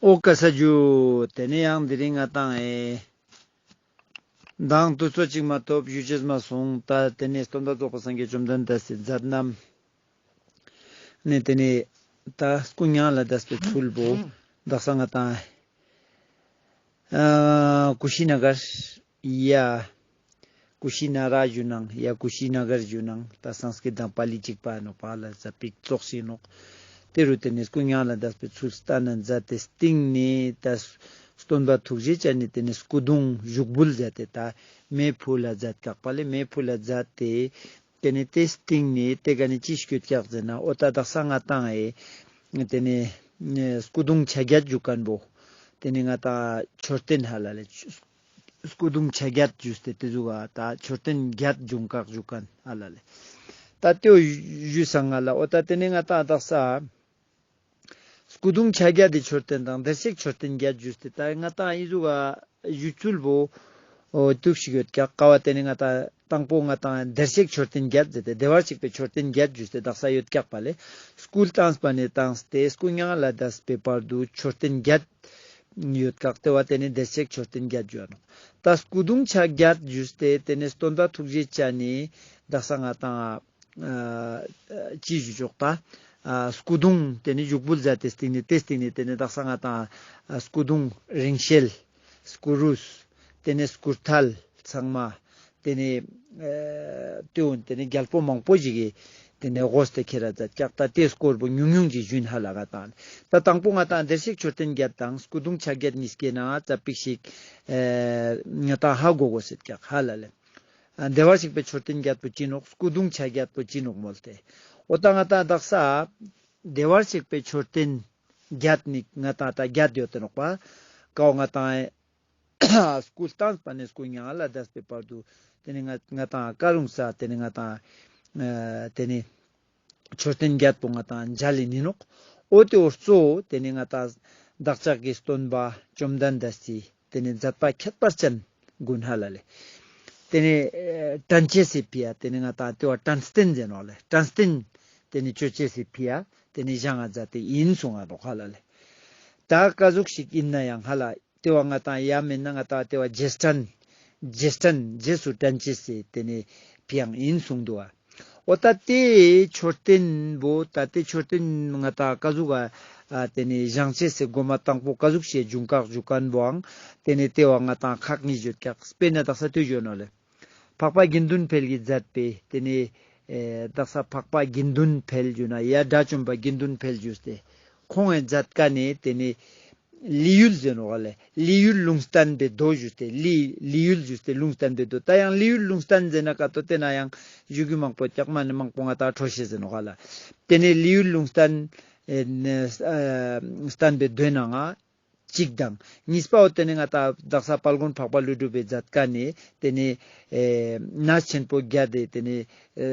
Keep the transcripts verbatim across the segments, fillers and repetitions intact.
ཨོ་ཀ་ས་ཇུ། ཏེ་ནེ་ཡང་དེ་རིང་ང་ཏང་ཨེ་མདང་དུས་ཚོད་ཅིག་མ་ཐོབ་ཞུ་ཅེས་མ་སོང་། ད་ཏེ་ནེ་སྟོན་པ་རྫོགས་པའི་སངས་རྒྱས་བཅོམ་ལྡན་འདས་སི་མཛད་རྣམ་ནེ་ཏེ་ནེ་ད་སྐུ་མྱ་ངན་ལས་འདས་པའི་ཚུལ་བོ་དག་ས་ང་ཏང་ཨ་ཀུ་ཤི་ན་གར་ཡ་ཀུ་ཤི་ན་ར་ཞུ་ནང་ཡ་ཀུ་ཤི་ན་གར་ཞུ་ནང་ད་སཾ་སྐྲྀཏ་དང་པཱ་ལི་གཅིག་པ་ནོག་པ་ལ་ཟ་པིག་ཙོགས་ཤིག་ནོག། ཏེ་རུ་ཏེ་ནེ་སྐུ་མྱ་ངན་ལས་འདས་པའི་ཚུལ་སྟན་ན་མཛད་དེ་སྟིང་ནེ་ད་སྟོན་པ་ཐུགས་རྗེ་ཅན་ནི་ཏེ་ནེ་སྐུ་གདུང་ཞུགས་འབུལ་མཛད་དེ་ད་མེ་ཕུལ་ལ་མཛད་ཀྱག་པ་ལེ། མེ་ཕུལ་ལ་མཛད་དེ་ཏེ་ནེ་ཏེ་སྟིང་ནེ་ཏེ་ག་ནེ་ཅི་སྐྱོད་ཀྱག་ཟེར་ན་ཨོ་ད་དག་ས་ང་ཏང་ཨེ་ཏེ་ནེ་སྐུ་གདུང་ཆ་བརྒྱད་ཞུ་ཁན་བོ་ཏེ་ནེ་ང་ཏང་མཆོད་རྟེན་ཧ་ལ་ལེ། སྐུ་གདུང་ཆ་བརྒྱད་ཞུས་ཏེ་ཏེ་ཟུག་ག་ད་མཆོད་རྟེན་བརྒྱད་ཞུ་ཀག་ཞུ་ཁན་ཧ་ལ་ལེ། ད་ཏེའོ་ཞུས་སང་ང་ལ་ཨོ་ད་ཏེ་ནེ་ང་ཏང་དག་ས་སྐུ་གདུང་ཆ་བརྒྱད་དི་མཆོད་རྟེན་དང་བདེར་གཤེགས་མཆོད་རྟེན་བརྒྱད་ཞུས་ཏེ་ད་ང་ཏང་ཨི་ཟུག་ག་ཞུ་ཚུལ་བོ་ཨོ་ཏུག་ཞིག་ཡོད་ཀྱག་ཀ་བ། ཏེ་ནེ་ང་ཏང་དང་པོ་ང་ཏང་བདེར་གཤེགས་མཆོད་རྟེན་བརྒྱད་ཟེར་ཏེ་བདེ་བར་གཤེགས་པའི་མཆོད་རྟེན་བརྒྱད་ཞུས་ཏེ་དག་ས་ཡོད་ཀྱག་པ་ལེ། སྐུ་བལྟམས་པ་ནེ་བཏང་སྟེ་སྐུ་མྱ་ངན་ལས་འདས་པའི་བར་དུ་མཆོད་རྟེན་བརྒྱད་ཡོད་ཀྱག། ཏེ་བ་ཏེ་ནེ་བདེར་གཤེགས་མཆོད་རྟེན་བརྒྱད་ཞུ་ནོག། ད་སྐུ་གདུང་ཆ་བརྒྱད་ཞུས་ཏེ་ཏེ་ནེ་སྟོན་པ་ཐུགས་རྗེ་ཅན་ནི་དག་ས་ང་ཏང་ཨ་ཅི་ཞུ་ཆོག་ད་ཨ་སྐུ་གདུང་ཏེ་ནེ་ཞུགས་འབུལ་མཛད་དེ་སྟིང་ནེ་ཏེ་སྟིང་ནེ་ཏེ་ནེ་དག་ས་ང་ཏང་ཨ་སྐུ་གདུང་རིང་བསྲེལ་སྐུ་རུས་ཏེ་ནེ་སྐུ་ཐལ་ཚང་མ་ཏེ་ནེ་ཨ་ཏེའོ་ཏེ་ནེ་རྒྱལ་པོ་མང་པོ་ཞིག་གི་ཏེ་ནེ་དགོས་ཏེ་ཁྱེར་ར་མཛད་ཀྱག། ད་ཏེ་སྐོར་བོ་ཉུང་ཉུང་ཞིག་ཞུ་ཡིན་ཧ་ལ་ག་ཏང་། ད་དང་པོ་ང་ཏང་བདེར་གཤེགས་མཆོད་རྟེན་བརྒྱད་དང་སྐུ་གདུང་ཆ་བརྒྱད་གཉིས་ཀའི་ནང་ཙ་པིག་ཞིག་ཨེ་ང་ཏང་ཧ་གོ་དགོས་ཟེར་ཀྱག་ཧ་ལ་ལེ། ཨ་བདེ་བར་གཤེགས་པའི་མཆོད་རྟེན་བརྒྱད་པོ་ཅི་ནོག། སྐུ་གདུང་ཆ་བརྒྱད་པོ་ཅི་ནོག་མོལ་ཏེ། ཨོ་ད་ང་ཏང་དག་ས་བདེ་བར་གཤེགས་པའི་མཆོད་རྟེན་བརྒྱད་ནི་ང་ཏང་ད་བརྒྱད་ཡོད་དེ་ནོག་པ། ཀ་བོ་ང་ཏང་སྐུ་བལྟམས་པ་ནེ་སྐུ་མྱ་ངན་ལས་འདས་པའི་བར་དུ་ཏེ་ནེ་ང་ང་ཏང་བཀའ་སློབ་ས་ཏེ་ནེ་ང་ཏང་ཨ་ཏེ་ནེ་མཆོད་རྟེན་བརྒྱད་པོ་ང་ཏང་མཇལ་ལེ་ནི་ནོག། ཨོ་ཏེ་འོ་གཙོ་བོ་ཏེ་ནེ་ང་ཏང་བདག་ཅག་གི་སྟོན་པ་བཅོམ་ལྡན་འདས་སི་ཏེ་ནེ་མཛད་པ་ཁྱད་པར་ཅན་གུན་ཧ་ལ་ལེ། ཏེ་ནེ་ཨེ་དྲན་ཅེས་སི་ཕི་ཡ་ཏེ་ནེ་ང་ཏང་ཏེ་བ་དྲན་རྟེན་ཟེར་ནོག་ལེ། དྲན་རྟེན་ཏེ་ནེ་ཅོ་ཅེས་སི་ཕི་ཡ་ཏེ་ནེ་བཞེངས་ང་མཛད་དེ་ཡིན་གསུང་ང་ནོག་ཧ་ལ་ལེ། ད་ཀ་ཟུག་ཞིག་ཡིན་ན་ཡང་ཧ་ལ་ཏེ་བ་ང་ཏང་ཡ་མེན་ན་ང་ཏང་ཏེ་བ་རྗེས་དྲན་རྗེས་དྲན་རྗེས་སུ་དྲན་ཅེས་སི་ཏེ་ནེ་ཕི་ཡ་ཡིན་གསུང་འདུག་བ། ཨོ་ད་ཏེ་མཆོད་རྟེན་བོ་ད་ཏེ་མཆོད་རྟེན་ང་ཏང་ཀ་ཟུག་ག་ཨ་ཏེ་ནེ་བཞེངས་ཅེས་སི་གོ་མ་དང་པོ་ཀ་ཟུག་ཞིག་ཞུ་ཀག་ཞུ་ཁན་བོའང་ཏེ་ནེ་ཏེ་བ་ང་ཏང་ཁག་གཉིས་ཡོད་ཀྱག། དཔེར་ན་དག་ས་ལྟོས་ཞུ་ནོག་ལེ། འཕགས་པ་དགེ་འདུན་འཕེལ་གྱིས་མཛད་པའི་ཏེ་ནེ་ཨེ་དག་ས་འཕགས་པ་དགེ་འདུན་འཕེལ་ཞུ་ན་ཡ་དགྲ་བཅོམ་པ་དགེ་འདུན་འཕེལ་ཞུས་ཏེ་ཁོང་ངི་མཛད་ཀ་ནེ་ཏེ་ནེ་ལི་ཡུལ་ཟེར་ནོག་ལེ། ལི་ཡུལ་ལུང་བསྟན་པའི་མདོ་ཞུས་ཏེ་ལི་ལི་ཡུལ་ཞུས་ཏེ་ལུང་བསྟན་པའི་མདོ། ད་ཡང་ལི་ཡུལ་ལུང་བསྟན་ཟེར་ན་ཀ་ཏོ་ཏེ་ན་ཡང་ཞུ་རྒྱུ་མང་པོ་ཀྱག་མ་ནེ་མང་པོ་ང་ཏང་འཕྲོ་ཤེས་ཟེར་ནོག་ལེ། ཏེ་ནེ་ལི་ཡུལ་ལུང་བསྟན་ཨེ་ཨ་བསྟན་པའི་མདོའི་ནང་ང་གཅིག་དང་གཉིས་པའོ་ཏེ་ནེ་ང་ཏང་དག་ས་དཔལ་མགོན་འཕགས་པ་ཀླུ་སྒྲུབ་པའི་མཛད་ཀ་ནེ་ཏེ་ནེ་ཨེ་གནས་ཆེན་པོ་བརྒྱད་དེ་ཏེ་ནེ་ཨེ་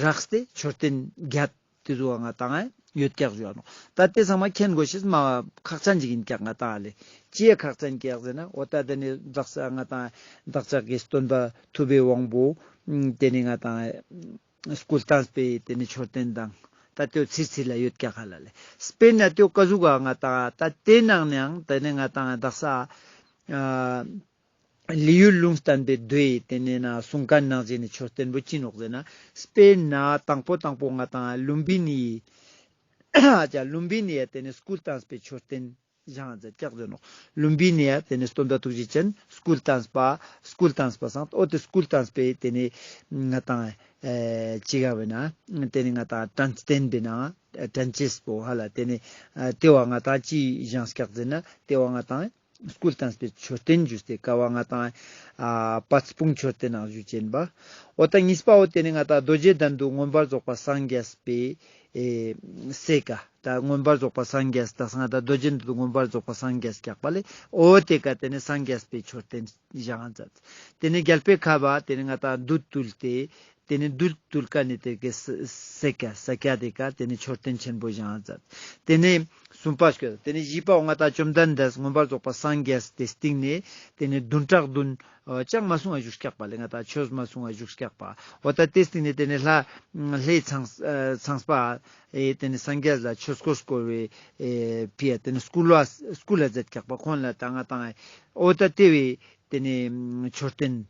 རགས་ཏེ་མཆོད་རྟེན་བརྒྱད་ཏེ་ཟུག་ག་ང་ཏང་ཡོད་ཀྱག་ཞུ་ནོག། ད་ཏེ་ཚང་མ་མཁྱེན་དགོས་ཤེས་མ་ཁག་ཅན་ཅིག་ཡིན་ཀྱག་ང་ཏང་ལེ། ཅི་ཡ་ཁག་ཅན་ཀྱག་ཟེར་ན་ཨོ་ད་ཏེ་ནེ་དག་ས་ང་ཏང་བདག་ཅག་གི་སྟོན་པ་ཐུབ་པའི་དབང་པོ་ཏེ་ནེ་ང་ཏང་སྐུ་བལྟམས་པའི་ཏེ་ནེ་མཆོད་རྟེན་དང་ད་ཏེའོ་ཚིར་ཚིར་ལ་ཡོད་ཀྱག་ཧ་ལ་ལེ། དཔེར་ན་ཏེའོ་ཀ་ཟུག་ག་ང་ཏང་ད་ཏེ་ནང་ནའང་ཏེ་ནེ་ང་ཏང་དག་ས་ཨ་ལི་ཡུལ་ལུང་བསྟན་པའི་མདོའི་ཏེ་ནེ་ན་གསུང་ཁན་ནང་བཞིན་ནི་མཆོད་རྟེན་བོ་ཅི་ནོག་ཟེར་ན་དཔེར་ན་དང་པོ་དང་པོ་ང་ཏང་ལུམ་བི་ནི་ཡི་ཨ་ཅག་ལུམ་བི་ནི་ཡ་ཏེ་ནེ་སྐུ་བལྟམས་པའི་མཆོད་རྟེན་བཞེངས་ང་མཛད་ཀྱག་ཟེར་ནོག། ལུམ་བི་ནི་ཡ་ཏེ་ནེ་སྟོན་པ་ཐུགས་རྗེ་ཅན་སྐུ་བལྟམས་པ་སྐུ་བལྟམས་པ་སང་ཨོ་ཏེ་སྐུ་བལྟམས་པའི་ཏེ་ནེ་ང་ཏང་ཨེ་ཅི་ག་བེ་ན་ཏེ་ནེ་ང་ཏང་དྲན་རྟེན་བེ་ན་དྲན་ཅེས་པོ་ཧ་ལ་ཏེ་ནེ་ཨ་ཏེ་བ་ང་ཏང་ཅི་བཞེངས་ཀྱག་ཟེར་ན་ཏེ་བ་ང་ཏང་སྐུ་བལྟམས་པའི་མཆོད་རྟེན་ཞུས་ཏེ་ཀ་བ་ང་ཏང་ཨ་པད་སྤུངས་མཆོད་རྟེན་ནང་ཞུ་ཅེན་པ། ཨོ་ད་གཉིས་པའོ་ཏེ་ནེ་ང་ཏང་རྡོ་རྗེ་གདན་དུ་མངོན་པར་རྫོགས་པ་སངས་རྒྱས་པའི་ཨེ་སའི་ཀ་ད་མངོན་པར་རྫོགས་པ་སངས་རྒྱས་ད་སང་ད་རྡོ་རྗེ་གདན་དུ་མངོན་པར་རྫོགས་པ་སངས་རྒྱས་ཀྱག་པ་ལེ། ཨོ་ཏེ་ཀ་ཏེ་ནེ་སངས་རྒྱས་པའི་མཆོད་རྟེན་བཞེངས་ང་མཛད། ཏེ་ནེ་རྒྱལ་པོའི་ཁབ་བ་ཏེ་ནེ་ང་ཏང་བདུད་བཏུལ་ཏེ་ ཏེ་ནེ་དུལ་དུལ་ཀ་ནེ་ཏེ་ཀེ་ས་ས་ཀྱད་ས་ཀྱད་ཏེ་ཀ་ཏེ་ནེ་མཆོད་རྟེན་ཆེན་པོ་བཞེངས་མཛད། ཏེ་ནེ་གསུམ་པ་སྐྱོད། ཏེ་ནེ་བཞི་པའོ་ང་ཏང་བཅོམ་ལྡན་འདས་མངོན་པར་རྫོགས་པ་སངས་རྒྱས་ཏེ་སྟིང་ནེ་ཏེ་ནེ་བདུན་ཕྲག་བདུན་ཨ་ཅང་མ་སོང་བ་བཞུགས་སྐྱག་པ་ལེ། ང་ཏང་ཆོས་མ་སོང་བ་བཞུགས་སྐྱག་པ། འོ་ད་ཏེ་སྟིང་ནེ་ཏེ་ནེ་ལྷ་ལྷའི་ཚངས་ཨ་ཚངས་པ་ཨེ་ཏེ་ནེ་སངས་རྒྱས་ལ་ཆོས་འཁོར་བསྐོར་བའི་ཨེ་ཕི་ཡ་ཏེ་ནེ་སྐུལ་བ་སྐུལ་ལ་མཛད་སྐྱག་པ་ཁོང་ལ་ད་ང་ཏང་ཨེ་འོ་ད་ཏེ་བའི་ཏེ་ནེ་མཆོད་རྟེན་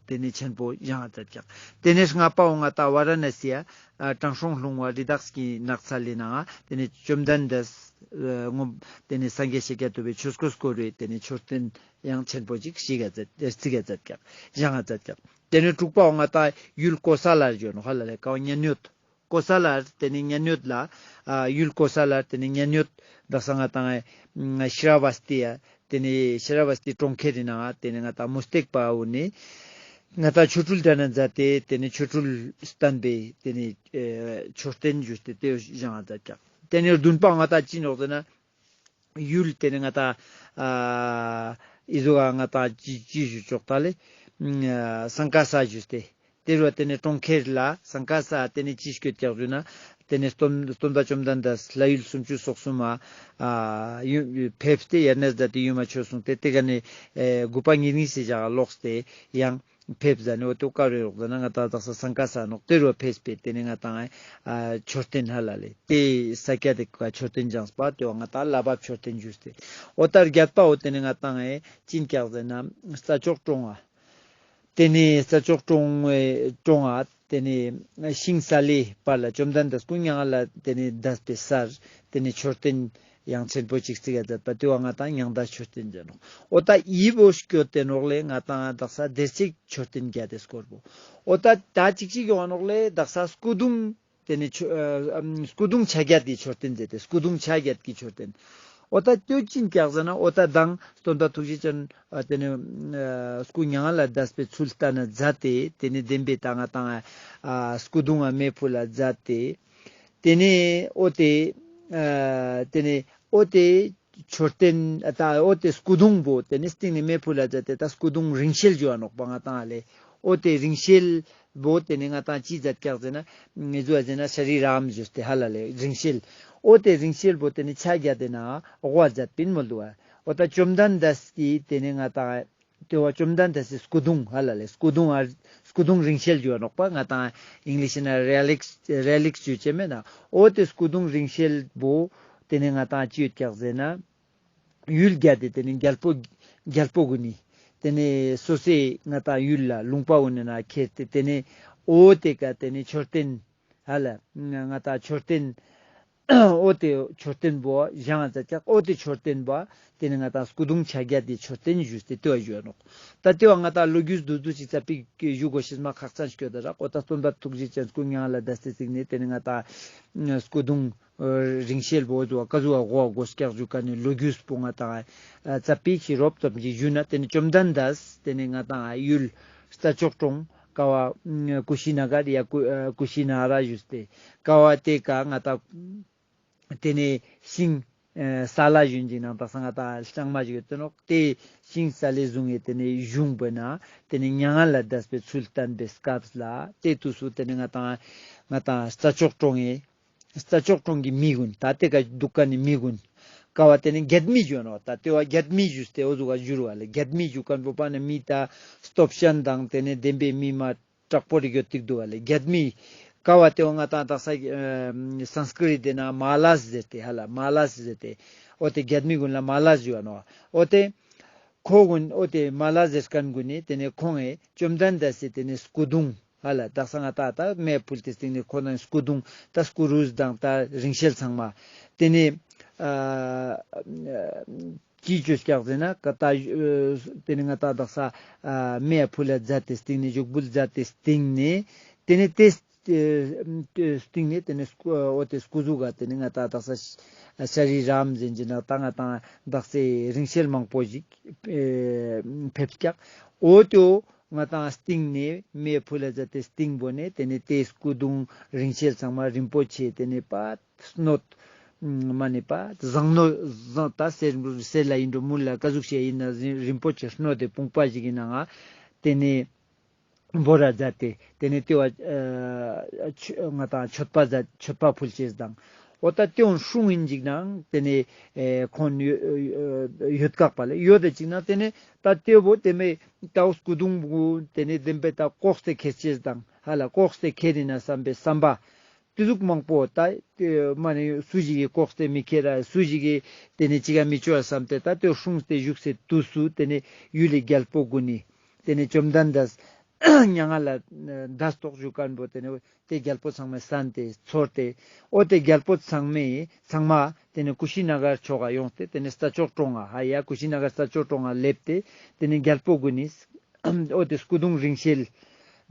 ཏེ་ནེ་ཆེན་པོ་བཞེངས་མཛད་ཀྱག། ཏེ་ནེ་ལྔ་པའོ་ང་ཏང་ཝཱ་ར་ཎ་སི་ཡ་ཨ་དྲང་སྲོང་ལྷུང་བ་རི་དྭགས་ཀྱི་ནགས་ཚལ་ལི་ནང་ཏེ་ནེ་བཅོམ་ལྡན་འདས་ཨ་ངོ་ཏེ་ནེ་སངས་རྒྱས་ཤཱཀྱ་ཐུབ་པའི་ཆོས་འཁོར་བསྐོར་བའི་ཏེ་ནེ་མཆོད་རྟེན་ཡང་ཆེན་པོ་ཅིག་ཞིག་ག་མཛད་རྩིག་ག་མཛད་ཀྱག། བཞེངས་མཛད་ཀྱག། ཏེ་ནེ་དྲུག་པའོ་ང་ཏང་ཡུལ་ཀོ་ས་ལ་ཡོད་ནོག་ཧ་ལ་ལེ། ཀ་བ་མཉན་ཡོད། ཀོ་ས་ལ་ཏེ་ནེ་མཉན་ཡོད་ལ་ཨ་ཡུལ་ཀོ་ས་ལ་ཏེ་ནེ་མཉན་ཡོད་དག་ས་ང་ཏང་ཨེ་ཤྲ་བ་སྟི་ཡ་ཏེ་ནེ་ཤྲ་བ་སྟི་གྲོང་ཁྱེར་རི་ནང་ཏེ་ནེ་ང་ཏང་མུ་སྟེགས་པ་བོ་ནི་ང་ཏང་ཆོ་འཕྲུལ་འགྲན་ན་མཛད་དེ་ཏེ་ནེ་ཆོ་འཕྲུལ་བསྟན་པའི་ཏེ་ནེ་ཨེ་མཆོད་རྟེན་ཞུས་ཏེ་ཏེ་བཞེངས་མཛད་ཀྱག། ཏེ་ནེ་བདུན་པ་ང་ཏང་ཅི་ནོག་ཟེར་ན་ཡུལ་ཏེ་ནེ་ང་ཏང་ཨ་ཨི་ཟུག་ག་ང་ཏང་ཅི་ཅི་ཞུ་ཆོག་ད་ལེ་ཨ་སང་ཀ་ས་ཞུས་ཏེ། ཏེ་རུ་ཏེ་ནེ་གྲོང་ཁྱེར་ལ་སང་ཀ་ས་ཏེ་ནེ་ཅི་སྐྱོད་ཀྱག་ཞུ་ན་ཏེ་ནེ་སྟོན་སྟོན་པ་བཅོམ་ལྡན་འདས་ལྷ་ཡུལ་སུམ་ཅུ་སོ་གསུམ་མ་ཨ་ཡུ་ཕེབས་ཏེ་དབྱར་གནས་མཛད་དེ་ཡུལ་མ་མཆོད་སོང་སྟེ་ཏེ་ཀ་ནེ་ཨེ་དགུ་པ་ཉེར་གཉིས་སི་ཞག་ལོགས་ཏེ་ཡང་ཕེབས་ཟ་ནེ་འོ་ཏེ་ཀ་རུ་ཡོག་ཟ་ན་ང་ཏང་དག་ས་སང་ཀ་ས་ནོག། ཏེ་རུ་ཕེབས་པེ་ཏེ་ནེ་ང་ཏང་ཨ་མཆོད་རྟེན་ཧ་ལ་ལེ་ཏེ་ས་ཀྱད་ཏེ་ཀ་མཆོད་རྟེན་བཞེངས་པ་ཏེ་བོ་ང་ཏང་བླ་བབ་མཆོད་རྟེན་ཞུས་ཏེ། འོ་ད་བརྒྱད་པའོ་ཏེ་ནེ་ང་ཏང་ཨེ་ཅི་ཨིན་ཀྱག་ཟེར་ན་རྩྭ་མཆོག་གྲོང་ཨ། ཏེ་ནེ་རྩྭ་མཆོག་གྲོང་ཨེ་གྲོང་ཨ་ཏེ་ནེ་ཤིང་སཱ་ལའི་བར་ལ་བཅོམ་ལྡན་འདས་སྐུ་མྱ་ངན་ལས་ཏེ་ནེ་འདས་པའི་སར་ཏེ་ནེ་མཆོད་རྟེན་ཡང་ཆེན་པོ་ཅིག་རྩིག་ག་མཛད་པ་ཏེ་བོ་ང་ཏང་མྱང་འདས་མཆོད་རྟེན་ཟེར་ནོག། འོ་ད་འི་བོ་སྐྱོད་དེ་ནོག་ལེ་ང་ཏང་དག་ས་དེ་ཅིག་མཆོད་རྟེན་བརྒྱད་དེ་སྐོར་བོ། འོ་ད་ད་ཅིག་ཅིག་ཡོང་ནོག་ལེ་དག་ས་སྐུ་གདུང་ཏེ་ནེ་ཆོ་ཨ་ཨམ་སྐུ་གདུང་ཆ་བརྒྱད་དེ་མཆོད་རྟེན་མཛད་དེ་སྐུ་གདུང་ཆ་བརྒྱད་ཀྱི་མཆོད་རྟེན། འོ་ད་ཏེ་ཅི་ཨིན་ཀྱག་ཟེར་ན་འོ་ད་མདང་སྟོན་པ་ཐུགས་རྗེ་ཅན་ཨ་ཏེ་ནེ་ཨ་སྐུ་མྱ་ངན་ལས་འདས་པའི་ཚུལ་བསྟན་ན་མཛད་དེ་ཏེ་ནེ་བདེན་པའི་ད་ང་ཏང་ཨ་སྐུ་གདུང་ཨ་མེ་ཕུལ་ལ་མཛད་དེ་ཏེ་ནེ་འོ་ཏེ་ཨ་ཏེ་ནེ་འོ་ཏེ་མཆོད་རྟེན་ཨ་ད་འོ་ཏེ་སྐུ་གདུང་བོ་ཏེ་ནེ་སྟིང་ནེ་མེ་ཕུལ་ལ་མཛད་དེ་ད་སྐུ་གདུང་རིང་བསྲེལ་ཞུ་བ་ནོག་པ་ང་ཏང་ཨ་ལེ། འོ་ཏེ་རིང་བསྲེལ་བོ་ཏེ་ནེ་ང་ཏང་ཅི་མཛད་ཀྱག་ཟེར་ན་ངེ་ཟུ་བ་ཟེར་ན་ཤྲཱི་རཱམ་ཞུས་ཏེ་ཧ་ལ་ལེ་རིང་བསྲེལ། འོ་ཏེ་རིང་བསྲེལ་བོ་ཏེ་ནེ་ཆ་བརྒྱད་དེ་ན་དབུ་བ་མཛད་པིན་མོལ་དུག་པ། འོ་ད་བཅོམ་ལྡན་འདས་ཀྱིས་ཏེ་ནེ་ང་ཏང་ཏེ་བོ་བཅོམ་ལྡན་འདས་སི་སྐུ་གདུང་ཧ་ལ་ལེ་སྐུ་གདུང་ཨ་སྐུ་གདུང་རིང་བསྲེལ་ཞུ་བ་ནོག་པ་ང་ཏང་ཨིང་ལིཤ་ན་རེ་ལིཀ་རེ་ལིཀ་ཞུ་ཅེས་མེད་ན། འོ་ཏེ་སྐུ་གདུང་རིང་བསྲེལ་བོ་ཏེ་ནེ་ང་ཏང་ཅི་ཡོད་ཀྱག་ཟེར་ན། ཡུལ་བརྒྱད་དེ་ཏེ་ནེ་རྒྱལ་པོ་རྒྱལ་པོ་གུན་ནི་ཏེ་ནེ་སོ་སོའི་ང་ཏང་ཡུལ་ལ་ལུང་པ་གུན་ནི་ན་ཁྱེར་ཏེ་ཏེ་ནེ་འོ་ཏེ་ཀ་ཏེ་ནེ་མཆོད་རྟེན་ཧ་ལ་ང་ཏང་མཆོད་རྟེན་འོ་ཏེ་མཆོད་རྟེན་བོ་བཞེངས་ཙ་ཀྱག། འོ་ཏེ་མཆོད་རྟེན་བོ་ཏེ་ནེ་ང་ཏང་སྐུ་གདུང་ཆ་བརྒྱད་དེ་མཆོད་རྟེན་ཞུས་ཏེ་ཏེ་བོ་ཞུ་བ་ནོག། ད་ཏེ་བོ་ང་ཏང་ལོ་རྒྱུས་བསྡུས་བསྡུས་ཤིག་ཙ་པིག་ཞུ་དགོས་ཤེས་མ་ཁག་ཅན་སྐྱོད་ད་རག། འོ་ད་སྟོན་པ་ཐུགས་རྗེ་ཅན་སྐུ་མྱ་ངན་ལས་འདས་ཏེ་སྟིང་ནེ་ཏེ་ནེ་ང་ཏང་སྐུ་གདུང་རིང་བསྲེལ་བོ་ཟུ་བ་ཀ་ཟུག་ག་དབུ་བ་དགོས་ཀྱག་ཞུ་ཀ་ནེ་ལོ་རྒྱུས་པོ་ང་ཏང་ཙ་པིག་ཞིག་རོབ་ཙམ་ཞིག་ཞུ་ན་ཏེ་ནེ་བཅོམ་ལྡན་འདས་ཏེ་ནེ་ང་ཏང་ཡུལ་རྩྭ་མཆོག་གྲོང་ཀ་བ་ཀུ་ཤི་ན་གར་ཡ་ཀུ་ཨ་ཀུ་ཤི་ན་ར་ཞུས་ཏེ་ཀ་བ་ཏེ་ཀ་ང་ཏང་ཏེ་ནེ་ཤིང་ཨ་སཱ་ལ་ཞུན་ཅིག་ནང་དག་ས་ང་ཏང་ལྕང་མ་ཞིག་ཡོད་དེ་ནོག། ཏེ་ཤིང་སཱ་ལའི་གཟུངས་ཡེ་ཏེ་ནེ་གཞུང་བོ་ན་ཏེ་ནེ་མྱ་ངན་ལས་འདས་པའི་ཚུལ་བསྟན་པའི་སྐབས་ལ་ཏེ་དུས་སུ་ཏེ་ནེ་ང་ཏང་ང་ཏང་རྩྭ་མཆོག་གྲོང་ངི་རྩྭ་མཆོག་གྲོང་གི་མི་གུན་ད་ཏེ་ཀ་དུག་ཀ་ནི་མི་གུན་ཀ་བ་ཏེ་ནེ་རྒྱལ་མི་ཞུ་ནོག། ད་ཏེ་བོ་རྒྱལ་མི་ཞུས་ཏེ་འོ་ཟུག་ག་ཞུ་རུ་བ་ལེ། རྒྱལ་མི་ཞུ་ཁན་བོ་པ་ནི་མི་ད་སྟོབས་ཅན་དང་ཏེ་ནེ་བདེན་པའི་མི་མ་དྲག་པོ་རིག་ཡོད་ཏིག་དུག་ག་ལེ། རྒྱལ་མི་ཀ་བ་ཏེ་བོ་ང་ཏང་དག་ས་ཨ་སཾ་སྐྲྀཏ་ཏེ་ན་མ་ལས་ཟེར་ཏེ་ཧ་ལ་མ་ལས་ཟེར་ཏེ་འོ་ཏེ་རྒྱལ་མི་གུན་ལ་མ་ལས་ཞུ་བ་ནོག། འོ་ཏེ་ཁོ་གུན་འོ་ཏེ་མ་ལས་ཟེར་ཁན་གུན་ནི་ཏེ་ནེ་ཁོང་ངི་བཅོམ་ལྡན་འདས་སི་ཏེ་ནེ་སྐུ་གདུང་ཧ་ལ་དག་ས་ང་ཏང་ད་མེ་ཕུལ་ཏེ་སྟིང་ནེ་ཁོ་ན་སྐུ་གདུང་ད་སྐུ་རུས་དང་ད་རིང་བསྲེལ་ཚང་མ་ཏེ་ནེ་ཨ་ཅི་ཅོས་ཀྱག་ཟེར་ན་ཀ་ཏ་ཨ་ཏེ་ནེ་ང་ཏང་དག་ས་ཨ་མེ་ཕུལ་ལ་མཛད་དེ་སྟིང་ནེ་ཞུགས་འབུལ་མཛད་དེ་སྟིང་ནེ་ཏེ་ནེ་ཏེ་ཨ་སྟིང་ནེ་ཏེ་ནེ་སྐུ་འོ་ཏེ་སྐུ་གཟུགས་ག་ཏེ་ནེ་ང་ཏང་དག་ས་ཤྲཱི་རཱམ་ཟེར་ཅེས་ན་ད་ང་ཏང་དག་ས་རིང་བསྲེལ་མང་པོ་ཞིག་ཨེ་ཕེབས་ཀྱག། འོ་ཏེ་བོ་ང་ཏང་སྟིང་ནེ་མེ་ཕུལ་ལ་མཛད་དེ་སྟིང་བོ་ནེ་ཏེ་ནེ་ཏེ་སྐུ་གདུང་རིང་བསྲེལ་ཚང་མ་རིན་པོ་ཆེ་ཏེ་ནེ་པ་སྣོད་མ་ནེ་པ་ཟངས་སྣོད་ཟངས་ད་སེར་སེར་ལ་ཨིན་འགྲོ་མུལ་ལ་ཀ་ཟུག་ཤེས་ཨིན་ན་རིན་པོ་ཆེ་སྣོད་དེ་བུང་པ་ཞིག་ཨིན་ན་ང་ཏེ་ནེ་ བོར་ར་མཛད་དེ་ཏེ་ནེ་ཏེ་བ་ཨ་ཆོ་ང་ཏང་མཆོད་པ་མཛད་མཆོད་པ་ཕུལ་ཅེས་དང་། འོ་ད་ཏེ་བོ་སྲུང་ཡིན་ཅིག་ནང་ཏེ་ནེ་ཨེ་ཁོང་ཡོད་ཀྱག་པ་ལེ། ཡོད་དེ་ཅིག་ནང་ཏེ་ནེ་ད་ཏེ་བོ་ཏེ་མེ་ད་འོ་སྐུ་གདུང་བོ་ཏེ་ནེ་བདེན་པའི་ད་ལྐོག་སྟེ་ཁྱེར་ཅེས་དང་ཧ་ལ་ལྐོག་སྟེ་ཁྱེར་ཡིན་ན་བསམ་པའི་བསམ་པ། ཏེ་ཟུག་མང་པོ་ད་ཏེ་མ་ནེ་སུ་ཞིག་གི་ལྐོག་སྟེ་མི་ཁྱེར་ར་སུ་ཞིག་གི་ཏེ་ནེ་ཅི་ག་མི་ཅོ་བསམ་སྟེ་ད་ཏེ་སྲུང་སྟེ་བཞུགས་སེ་དུས་སུ་ཏེ་ནེ་ཡུལ་ལི་རྒྱལ་པོ་གུན་ནི་ཏེ་ནེ་བཅོམ་ལྡན་འདས་མྱ་ངན་ལས་འདས་ཐོག་བཞུགས་མཁན་པོ་ཏེ་ནེ་ཏེ་རྒྱལ་པོ་ཚང་མས་གསན་ཏེ་ཚོར་ཏེ་འོ་ཏེ་རྒྱལ་པོ་ཚང་མས་ཚང་མ་ཏེ་ནེ་ཀུ་ཤི་ན་གར་ཕྱོགས་ཀ་ཡོངས་ཏེ་ཏེ་ནེ་རྩྭ་མཆོག་གྲོང་ང་ཧ་ཡ་ཀུ་ཤི་ན་གར་རྩྭ་མཆོག་གྲོང་ང་སླེབས་ཏེ་ཏེ་ནེ་རྒྱལ་པོ་གུན་ནི་འོ་ཏེ་སྐུ་གདུང་རིང་བསྲེལ་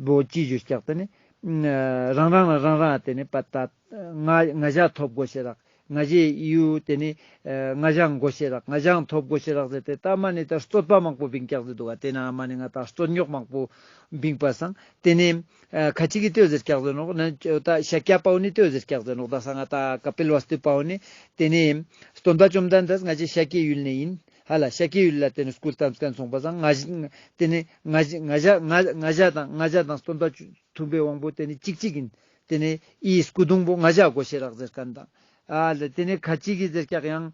བོ་ཅི་ཞུ་ཀྱག་ཏེ་ནེ་རང་རང་ལ་རང་རང་ཏེ་ནེ་པ་ད་ང་ང་ཞ་ཐོབ་དགོས་ཤེས་རག་ང་ཞའི་ཡུལ་ཏེ་ནེ་ང་ཞའང་དགོས་ཤེས་རག་ང་ཞའང་ཐོབ་དགོས་ཤེས་རག་ཟེར་ཏེ་ད་མ་ནེ་ད་རྩོད་པ་མང་པོ་བིང་ཀྱག་ཟེར་འདུག་ག་ཏེ་ན་མ་ནེ་ང་ད་རྩོད་རྙོག་མང་པོ་བིང་པ་སང་ཏེ་ནེ་ཁ་ཅིག་གི་ཏེ་བོ་ཟེར་ཀྱག་ཟེར་ནོག་ན་ད་ཤཱཀྱ་པ་བོ་ནི་ཏེ་བོ་ཟེར་ཀྱག་ཟེར་ནོག་ད་ས་ང་ད་ཀ་པིལ་ཝ་སྟུ་པ་བོ་ནི་ཏེ་ནེ་སྟོན་པ་བཅོམ་ལྡན་འདས་ང་ཞའི་ཤཱཀྱའི་ཡུལ་ནེ་ཡིན། ཧ་ལ་ཤཱཀྱའི་ཡུལ་ལ་ཏེ་ནེ་སྐུ་བལྟམས་མཁན་སོང་པ་སང་ང་ཞ་ཏེ་ནེ་ང་ཞ་ང་ཞ་ང་ཞ་དང་ང་ཞ་དང་སྟོན་པ་བཅོ་ཐུབ་པའི་དབང་པོ་ཏེ་ནེ་གཅིག་གཅིག་ཡིན། ཏེ་ནེ་ཨི་སྐུ་གདུང་པོ་ང་ཞ་དགོས་ཤེས་རག་ཟེར་མཁན་དང་། ཨ་ལ་ཏེ་ནེ་ཁ་ཅིག་གི་ཟེར་ཀྱག་ཡང་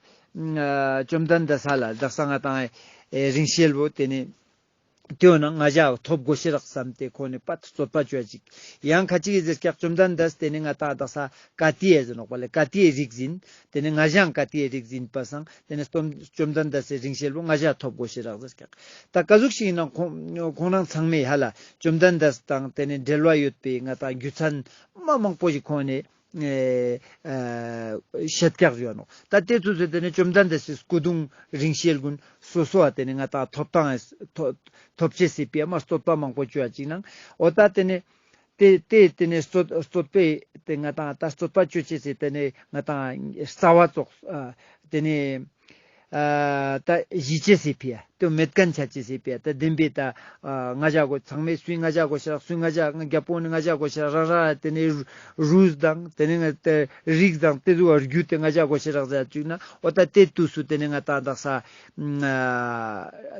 ཨ་བཅོམ་ལྡན་འདས་ས་ལ་དག་ས་ང་ཏང་ཨེ་རིང་བསྲེལ་བོ་ཏེ་ནེ་ཏེ་བོ་ན་ང་ཞ་ཐོབ་དགོས་ཤེས་རག་བསམ་སྟེ་ཁོང་ནི་པད་རྩོད་པ་བཅོ་ཅིག་ཡང་ཁ་ཅིག་གི་ཟེར་ཀྱག་བཅོམ་ལྡན་འདས་ཏེ་ནེ་ང་ཏང་དག་ས་ཀ་ཏི་ཡའི་ཟེར་ནོག་པ་ལེ་ཀ་ཏི་ཡའི་རིགས་ཡིན། ཏེ་ནེ་ང་ཞའང་ཀ་ཏི་ཡའི་རིགས་ཡིན་པ་སང་ཏེ་ནེ་སྟོན་བཅོམ་ལྡན་འདས་སི་རིང་བསྲེལ་བོ་ང་ཞ་ཐོབ་དགོས་ཤེས་རག་ཟེར་ཀྱག་ད་ཀ་ཟུག་ཞིག་ཡིན་ན་ཁོང་ཁོང་རང་ཚང་མས་ཧ་ལ་བཅོམ་ལྡན་འདས་དང་ཏེ་ནེ་འབྲེལ་བ་ཡོད་པའི་ང་ཏང་རྒྱུ་མཚན་མ་མང་པོ་ཞིག་ཁོང་ནས་ཨེ་ཨེ་བཤད་ཀྱག་ཡོད་ནོག་ད་ཏེ་ཚོ་ཚོས་ཏེ་ནེ་བཅོམ་ལྡན་འདས་སི་སྐུ་གདུང་རིང་བསྲེལ་གུན་སོ་སོ་བ་ཏེ་ནེ་ང་ཏང་ཐོབ་ཐང་ཐོབ་ཐོབ་ཅེས་སི་ཕི་ཡ་མ་རྩོད་པ་མང་པོ་བཅོ་བ་ཅིག་ནང་འོ་ད་ཏེ་ནེ་ཏེ་ཏེ་ཏེ་ནེ་རྩོད་རྩོད་པའི་ཏེ་ང་ཏང་ད་རྩོད་པ་བཅོ་ཅེས་སི་ཏེ་ནེ་ང་ཏང་རྩ་བ་ཙོགས་ཨ་ཏེ་ནེ་ཨ་ད་གཞི་ཅེས་སི་ཕི་ཡ་ཏེ་མེད་མཁན་ཆ་ཅེས་སི་ཕི་ཡ་ད་བདེན་པའི་ད་ཨ་ང་ཞ་དགོས་ཚང་མས་སུའི་ང་ཞ་དགོས་ཤེས་རག་སུའི་ང་ཞ་རྒྱལ་པོ་ནི་ང་ཞ་དགོས་ཤེས་རག་རང་རང་ཏེ་ནེ་རུས་དང་ཏེ་ནེ་ང་ཏེ་རིགས་དང་ཏེ་ཚོ་བར་རྒྱུད་ཏེ་ང་ཞ་དགོས་ཤེས་རག་ཟེར་ཅིག་ན་འོ་ད་ཏེ་དུས་སུ་ཏེ་ནེ་ང་ཏང་དག་ས་ཨ་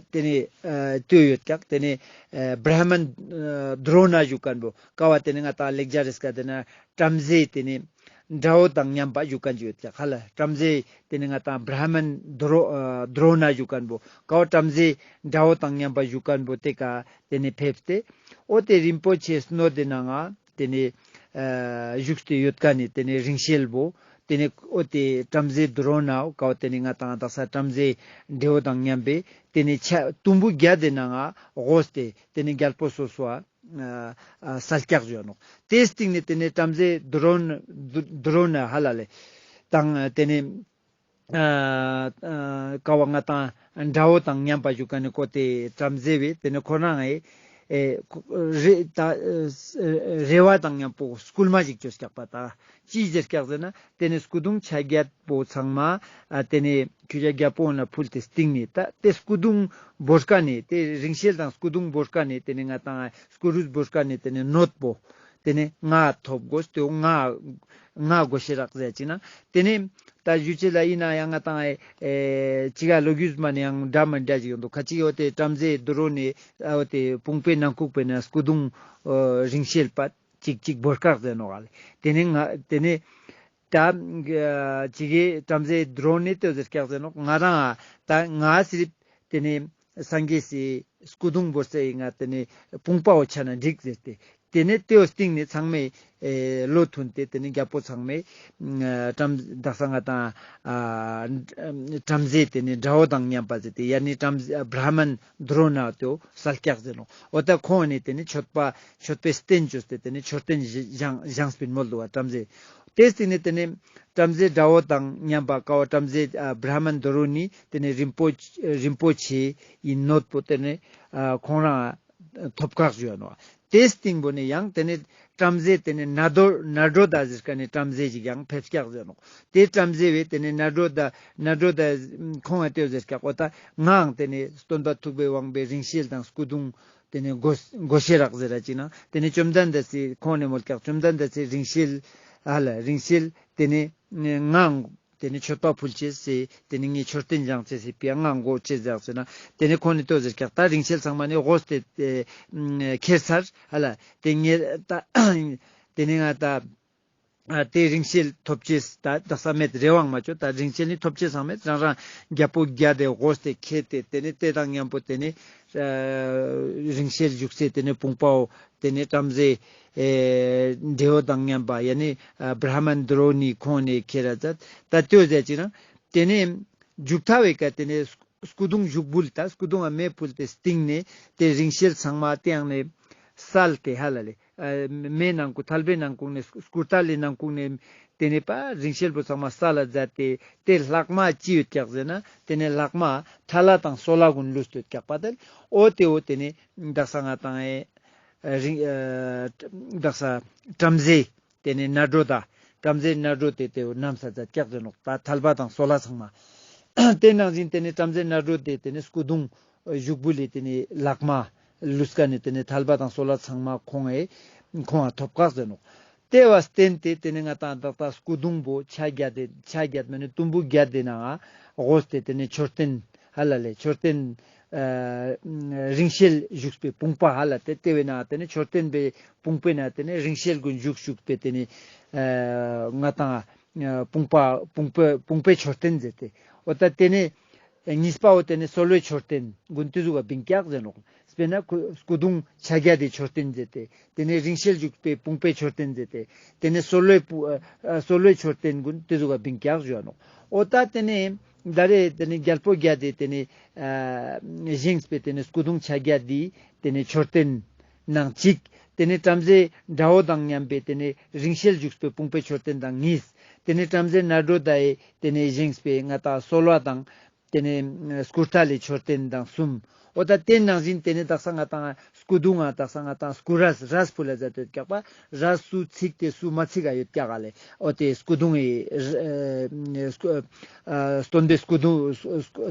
ཏེ་ནེ་ཨ་ལྟོས་ཡོད་ཀྱག་ཏེ་ནེ་ཨ་བྲ་མན་ཨ་དྲོ་ན་ཞུ་མཁན་པོ་ཀ་བ་ཏེ་ནེ་ང་ཏང་ལེགས་སྦྱར་རི་སྐད་ཏེ་ན་བྲམ་ཟེ་ཏེ་ནེ་དགྲ་བོ་དང་མཉམ་པ་ཞུ་མཁན་ཞིག་ཡོད་ཀྱག་ཧ་ལ་བྲམ་ཟེ་ཏེ་ནེ་ང་ཏང་བྲ་མན་དྲོ་ཨ་དྲོ་ན་ཞུ་མཁན་པོ་ཀ་བ་བྲམ་ཟེ་དགྲ་བོ་དང་མཉམ་པ་ཞུ་མཁན་པོ་ཏེ་ཀ་ཏེ་ནེ་ཕེབས་ཏེ་འོ་ཏེ་རིན་པོ་ཆེ་སྣོད་དེ་ནང་ང་ཏེ་ནེ་ཨ་བཞུགས་ཏེ་ཡོད་མཁན་ནི་ཏེ་ནེ་རིང་བསྲེལ་བོ་ཏེ་ནེ་འོ་ཏེ་བྲམ་ཟེ་དྲོ་ན་འོ་ཀ་བ་ཏེ་ནེ་ང་ཏང་དག་ས་བྲམ་ཟེ་དགྲ་བོ་དང་མཉམ་པའི་ཏེ་ནེ་ཆ་དུམ་བུ་བརྒྱད་དེ་ནང་ང་དགོས་ཏེ་ཏེ་ནེ་རྒྱལ་པོ་སོ་སོ་ཨ་ཨ་སལ་ཀྱག་ཞུ་ནོག་ཏེའི་སྟིང་ནེ་ཏེ་ནེ་བྲམ་ཟེ་དྲོ་ན་དྲོ་ན་ཧ་ལ་ལེ་དང་ཏེ་ནེ་ཨ་ཨ་ཀ་བ་ང་ཏང་དགྲ་བོ་དང་མཉམ་པ་ཞུ་མཁན་ནི་ཀོ་ཏེ་བྲམ་ཟེ་བས་ཏེ་ནེ་ཁོ་རང་ཨེ་ཨེ་རེ་ད་ཨེ་རེ་བ་དང་མཉམ་པོ་སྐུལ་མ་ཞིག་བཅོས་ཀྱག་པ་ད་ཅི་ཟེར་ཀྱག་ཟེར་ན་ཏེ་ནེ་སྐུ་གདུང་ཆ་བརྒྱད་པོ་ཚང་མ་ཨ་ཏེ་ནེ་ཁྱོ་ཞ་རྒྱལ་པོ་ན་ཕུལ་ཏེ་སྟིང་ནེ་ད་ཏེ་སྐུ་གདུང་བོར་ཀ་ནེ་ཏེ་རིང་བསྲེལ་དང་སྐུ་གདུང་བོར་ཀ་ནེ་ཏེ་ནེ་ང་ཏང་སྐུ་རུས་བོར་ཀ་ནེ་ཏེ་ནེ་སྣོད་པོ་ཏེ་ནེ་ང་ཐོབ་དགོས་ཏེ་ང་ང་དགོས་ཤེས་རག་ཟེར་ཅིག་ན་ཏེ་ནེ་ད་ཞུ་ཅེས་ལ་ཡིན་ན་ཡང་ང་ཏང་ཨེ་ཅི་ག་ལོ་རྒྱུས་མ་ནེ་ཡང་འདྲ་མི་འདྲ་ཞིག་ཡོང་འདུག་ཁ་ཅིག་འོ་ཏེ་བྲམ་ཟེ་དྲོ་ན་འོ་ཏེ་དཔུང་པའི་ནང་ཁུག་པའི་ནང་སྐུ་གདུང་ཨ་རིང་བསྲེལ་པ་ཅིག་ཅིག་བོར་ཀྱག་ཟེར་ནོག་ལེ། ཏེ་ནེ་ང་ཏེ་ནེ་ད་ཅི་གེ་བྲམ་ཟེ་དྲོ་ན་ཏེ་ཟེར་ཀྱག་ཟེར་ནོག་ང་རང་ད་ང་སི་རིབ་ཏེ་ནེ་སངས་རྒྱས་སི་སྐུ་གདུང་བོར་ས་ཡིན་ང་ཏེ་ནེ་དཔུང་པའོ་ཆ་ན་འགྲིག་ཟེར་ཏེ། ཏེ་ནེ་ཏེའོ་སྟིང་ནེ་ཚང་མས་ཨེ་བློ་མཐུན་ཏེ་ཏེ་ནེ་རྒྱལ་པོ་ཚང་མས་ཨ་བྲམ་དག་ས་ང་ཏང་ཨ་བྲམ་ཟེ་ཏེ་ནེ་དགྲ་བོ་དང་མཉམ་པ་ཟེར་ཏེ་ཡ་ནི་བྲམ་ཟེ་ཨ་བྲ་མན་དྲོ་ན་ཏེའོ་སལ་ཀྱག་ཟེར་ནོག་འོ་ད་ཁོང་ནི་ཏེ་ནེ་མཆོད་པ་མཆོད་པའི་རྟེན་བཅོས་ཏེ་ཏེ་ནེ་མཆོད་རྟེན་བཞེངས་བཞེངས་པིན་མོལ་འདུག་པ་བྲམ་ཟེ། ཏེའི་སྟིང་ནེ་ཏེ་ནེ་བྲམ་ཟེ་དགྲ་བོ་དང་མཉམ་པ་ཀ་བ་བྲམ་ཟེ་ཨ་བྲ་མན་དྲོ་ནི་ཏེ་ནེ་རིན་པོ་རིན་པོ་ཆེ་ཡི་སྣོད་པོ་ཏེ་ནེ་ཨ་ཁོང་རང་ཐོབ་ཀྱག་ཞུ་ནོག་ཏེའི་སྟིང་པོ་ནེ་ཡང་ཏེ་ནེ་བྲམ་ཟེ་ཏེ་ནེ་ན་དྲོ་ན་དྲོ་ད་ཟེར་ཀ་ནེ་བྲམ་ཟེ་ཞིག་ཡང་ཕེབས་ཀྱག་ཟེར་ནོག་ཏེ་བྲམ་ཟེ་བས་ཏེ་ནེ་ན་དྲོ་ད་ན་དྲོ་ད་ཁོང་ང་ཏེ་ཟེར་ཀྱག་འོ་ད་ངའང་ཏེ་ནེ་སྟོན་པ་ཐུབ་པའི་དབང་པོའི་རིང་བསྲེལ་དང་སྐུ་གདུང་ཏེ་ནེ་དགོས་དགོས་ཤེས་རག་ཟེར་ར་ཅིག་ན་ཏེ་ནེ་བཅོམ་ལྡན་འདས་སི་ཁོང་ནེ་མོལ་ཀྱག་བཅོམ་ལྡན་འདས་སི་རིང་བསྲེལ་ཨ་ལ་རིང་བསྲེལ་ཏེ་ནེ་ངའང་ ཏེ་ནེ་མཆོད་པ་ཕུལ་ཅེས་སི་ཏེ་ནེ་ངའི་མཆོད་རྟེན་བཞེངས་ཅེས་སི་ཕིའ་ང་མགོ་ཅེས་ཟེར་ཟེར་ན་ཏེ་ནེ་ཁོང་ངི་ལྟོས་ཟེར་ཀྱག། ད་རིང་བསྲེལ་ཚང་མ་ནི་དགོས་ཏེ་ཨེ་ཁྱེར་ཚར་ཧ་ལ། ཏེ་ངེ་ད་ཏེ་ནེ་ང་ད་ཨ་ཏེ་རིང་བསྲེལ་ཐོབ་ཅེས་ད་དག་ས་མེད་རེ་བའང་མ་ཅོ། ད་རིང་བསྲེལ་ནི་ཐོབ་ཅེས་སང་མེད། རང་རང་རྒྱལ་པོ་བརྒྱད་དེ་དགོས་ཏེ་ཁྱེར་ཏེ་ཏེ་ནེ་ཏེ་དང་མཉམ་པོ་ཏེ་ནེ་ཨ་རིང་བསྲེལ་བཞུགས་སའི་ཏེ་ནེ་དཔུང་པའོ་ཏེ་ནེ་བྲམ་ཟེ་ཨེ་འབྲས་བུ་དང་མཉམ་པ་ཡ་ནི་ཨ་བྲ་མན་དྲོ་ནི་ཁོང་ནེ་ཁྱེར་ར་ཛད། ད་ལྟོས་ཟེར་ཅིག་ན་ཏེ་ནེ་མཇུག་མཐའ་བའི་ཀ་ཏེ་ནེ་སྐུ་གདུང་ཞུགས་འབུལ་ད་སྐུ་གདུང་ང་མེ་ཕུལ་ཏེ་སྟིང་ནེ་ཏེ་རིང་བསྲེལ་ཚང་མ་ཏེ་ཡང་ནེ་སལ་ཏེ་ཧ་ལ་ལེ། ཨ་མེ་ནང་ཁུག་ཐལ་བའི་ནང་ཁུག་ནེ་སྐུར་ཐལ་ལི་ནང་ཁུག་ནེ་ཏེ་ནེ་པ་རིང་བསྲེལ་པོ་ཚང་མ་སལ་ལ་ཛད་དེ་ཏེ་ལྷག་མ་ཅི་ཡོད་ཀྱག་ཟེར་ན་ཏེ་ནེ་ལྷག་མ་ཐལ་བ་དང་སོལ་བ་གུན་ལུས་ཏེ་ཡོད་ཀྱག་པ་ཏེ་ཨོ་ཏེ་ཨོ་ཏེ་ནེ་དག་ས་ང་དང་ཨེ་རིང་ཨ་དག་ས་བྲམ་ཟེ་ཏེ་ནེ་ནྲ་སྒྲོ་ད་བྲམ་ཟེ་ནྲ་སྒྲོ་ཏེ་ཏེ་བོ་ནམ་ས་ཛད་ཀྱག་ཟེར་ནོག། ད་ཐལ་བ་དང་སོལ་བ་ཚང་མ་ཏེ་ནང་བཞིན་ཏེ་ནེ་བྲམ་ཟེ་ནྲ་སྒྲོ་ཏེ་ཏེ་ནེ་སྐུ་གདུང་ཞུགས་འབུལ་ལི་ཏེ་ནེ་ལྷག་མ་ལུས་ཀ་ནེ་ཏེ་ནེ་ཐལ་བ་དང་སོལ་བ་ཚང་མ་ཁོང་ངི་ཁོང་ང་ཐོབ་ཀྱག་ཟེར་ནོག། ཏེ་བ་བརྟེན་ཏེ་ཏེ་ནེ་ང་དང་དག་ས་སྐུ་གདུང་བོ་ཆ་བརྒྱད་དེ་ཆ་བརྒྱད་མ་ནེ་དུམ་བུ་བརྒྱད་དེ་ནང་ང་དགོས་ཏེ་ཏེ་ནེ་མཆོད་རྟེན་ཧ་ལ་ལེ་མཆོད་རྟེན་ཨ་རིང་བསྲེལ་བཞུགས་པའི་དཔུང་པ་ཧ་ལ་ཏེ་ཏེ་བའི་ནང་ཏེ་ནེ་མཆོད་རྟེན་པའི་དཔུང་པའི་ནང་ཏེ་ནེ་རིང་བསྲེལ་གུན་བཞུགས་བཞུགས་པའི་ཏེ་ནེ་ཨ་ང་དང་ཨ་དཔུང་པ་དཔུང་པའི་དཔུང་པའི་མཆོད་རྟེན་ཟེར་ཏེ་ཨོ་ད་ཏེ་ནེ་གཉིས་པའོ་ཏེ་ནེ་སོལ་བའི་མཆོད་རྟེན་གུན་ཏེ་ཟུག་ག་བིང་ཀྱག་ཟེར་ནོག། སྤེར་ན་སྐུ་སྐུ་གདུང་ཆ་བརྒྱད་དེ་མཆོད་རྟེན་ཟེར་ཏེ་ཏེ་ནེ་རིང་བསྲེལ་བཞུགས་པའི་དཔུང་པའི་མཆོད་རྟེན་ཟེར་ཏེ་ཏེ་ནེ་སོལ་བའི་སྤུ་ཨ་ཨ་སོལ་བའི་མཆོད་རྟེན་གུན་ཏེ་ཟུག་ག་བིང་ཀྱག་ཞུ་བ་ནོག། ཨོ་ད་ཏེ་ནེ་ད་རེ་ཏེ་ནེ་རྒྱལ་པོ་བརྒྱད་དེ་ཏེ་ནེ་ཨ་བཞེངས་པའི་ཏེ་ནེ་སྐུ་གདུང་ཆ་བརྒྱད་དེ་ཏེ་ནེ་མཆོད་རྟེན་ནང་གཅིག། ཏེ་ནེ་བྲམ་ཟེ་དགྲ་བོ་དང་མཉམ་པའི་ཏེ་ནེ་རིང་བསྲེལ་བཞུགས་པའི་དཔུང་པའི་མཆོད་རྟེན་དང་གཉིས། ཏེ་ནེ་བྲམ་ཟེ་ནྲ་སྒྲོ་དའི་ཏེ་ནེ་བཞེངས་པའི་ང་དང་སོལ་བ་དང་ཏེ་ནེ་སྐུར་ཐལ་ལི་མཆོད་རྟེན་དང་གསུམ། ཨོ་ད་ཏེ་ནང་བཞིན་ཏེ་ནེ་དག་ས་ང་དང་སྐུ་གདུང་ང་དག་ས་ང་དང་སྐུ་རས་རས་ཕུལ་ལ་ཛད་དེ་ཡོད་ཀྱག་པ། རས་སུ་ཚིག་སྟེ་སུ་མ་ཚིག་ག་ཡོད་ཀྱག་ག་ལེ། ཨོ་ཏེ་སྐུ་གདུང་ངི་ཨ་སྟོན་པའི་སྐུ་གདུང་